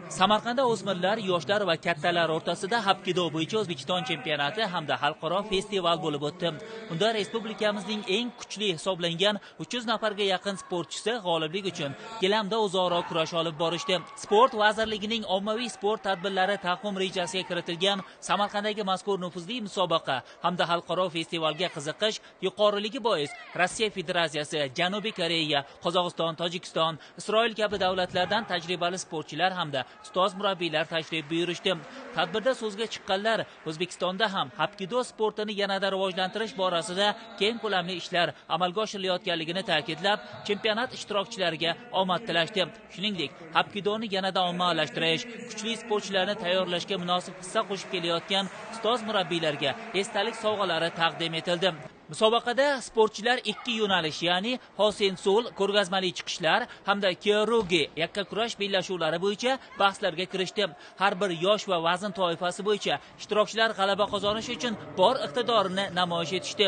Samarqandda o'smirlar, yoshlar va kattalar o'rtasida hapkido bo'yicha O'zbekiston chempionati hamda xalqaro festival bo'lib o'tdi. Unda respublikamizning eng kuchli hisoblangan 300 nafarga yaqin sportchisi g'oliblik uchun gilamda o'zaro kurash olib borishdi. Sport vazirligining ommaviy sport tadbirlari taqvim rejasiga kiritilgan Samarqanddagi mazkur nufuzli musobaqa hamda xalqaro festivalga qiziqish yuqoriligi bois Rossiya Federatsiyasi, Janubiy Koreya, Qozog'iston, Tojikiston, Isroil kabi davlatlardan tajribali sportchilar hamda ustoz murabbiylar tashrif buyurishdi. Tadbirda so'zga chiqqanlar O'zbekistonda ham hapkido sportini yanada rivojlantirish borasida keng ko'lamli ishlar amalga oshirilayotganligini ta'kidlab, chempionat ishtirokchilariga omad tilashdi. Shuningdek, hapkidoni yanada ommalashtirish, kuchli sportchilarni tayyorlashga munosib hissa qo'shib kelayotgan ustoz murabbiylarga esdalik sovg'alari taqdim etildi. Musobaqada sportchilar ikki yo'nalish, ya'ni Hosensul ko'rgazmali chiqishlar hamda Kyorugi yakka kurash bellashuvlari bo'yicha bahslarga kirishdi. Har bir yosh va vazn toifasi bo'yicha ishtirokchilar g'alaba qozonish uchun bor iqtidorini namoyish etishdi.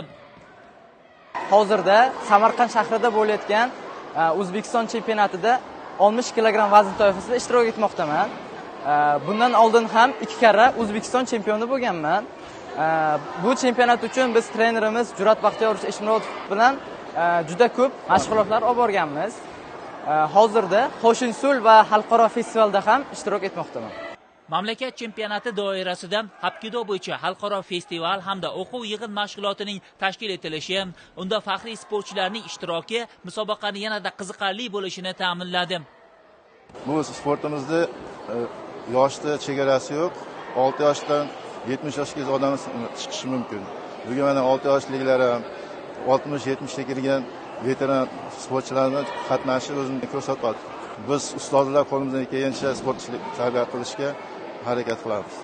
Hozirda Samarqand shahrida bo'layotgan O'zbekiston chempionatida 60 kilogramm vazn toifasida ishtirok etmoqdaman. Bundan oldin ham 2 karra O'zbekiston chempioni bo'lganman. Bu chempionat uchun biz trenerimiz Jur'at Baxtiyorovich Eshmurodov bilan juda ko'p mashg'ulotlar olib borganmiz. Hozirda Hoshinsul va xalqaro festivalda ham ishtirok etmoqdaman. Mamlakat chempionati doirasida hapkido bo'yicha xalqaro festival hamda o'quv yig'in mashg'ulotining tashkil etilishi, unda faxriy sportchilarning ishtiroki musobaqani yanada qiziqarli bo'lishini ta'minladi. Bu sportimizda yoshda chegarasi yo'q. 6 yoshdan 70 yoshgacha odam chiqishi mumkin. Bugun mana 6 yoshliklar ham 60-70 ga kirgan veteran sportchilarni qatnashi o'zini ko'rsatyapti. Biz ustozlar qo'limizdan kelgancha sportchilik tarbiya qilishga harakat qilamiz.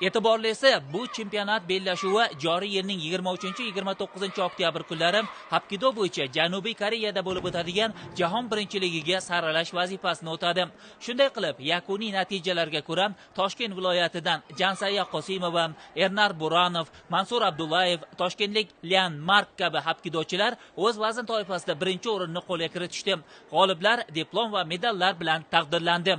E'tiborlisi, bu chempionat bellashuvi joriy yilning 23-29 oktyabr kunlari hapkido bo'yicha Janubiy Koreyada bo'lib o'tadigan jahon birinchiligiga saralash vazifasini o'tadi. Shunday qilib, yakuniy natijalarga ko'ra Toshkent viloyatidan Jansaya Qosimova, Ernar Buranov, Mansur Abdullayev, toshkentlik Lian Mark kabi hapkidochilar o'z vazn toifasida birinchi o'rinni qo'lga kiritishdi. G'oliblar diplom va medallar bilan taqdirlandi.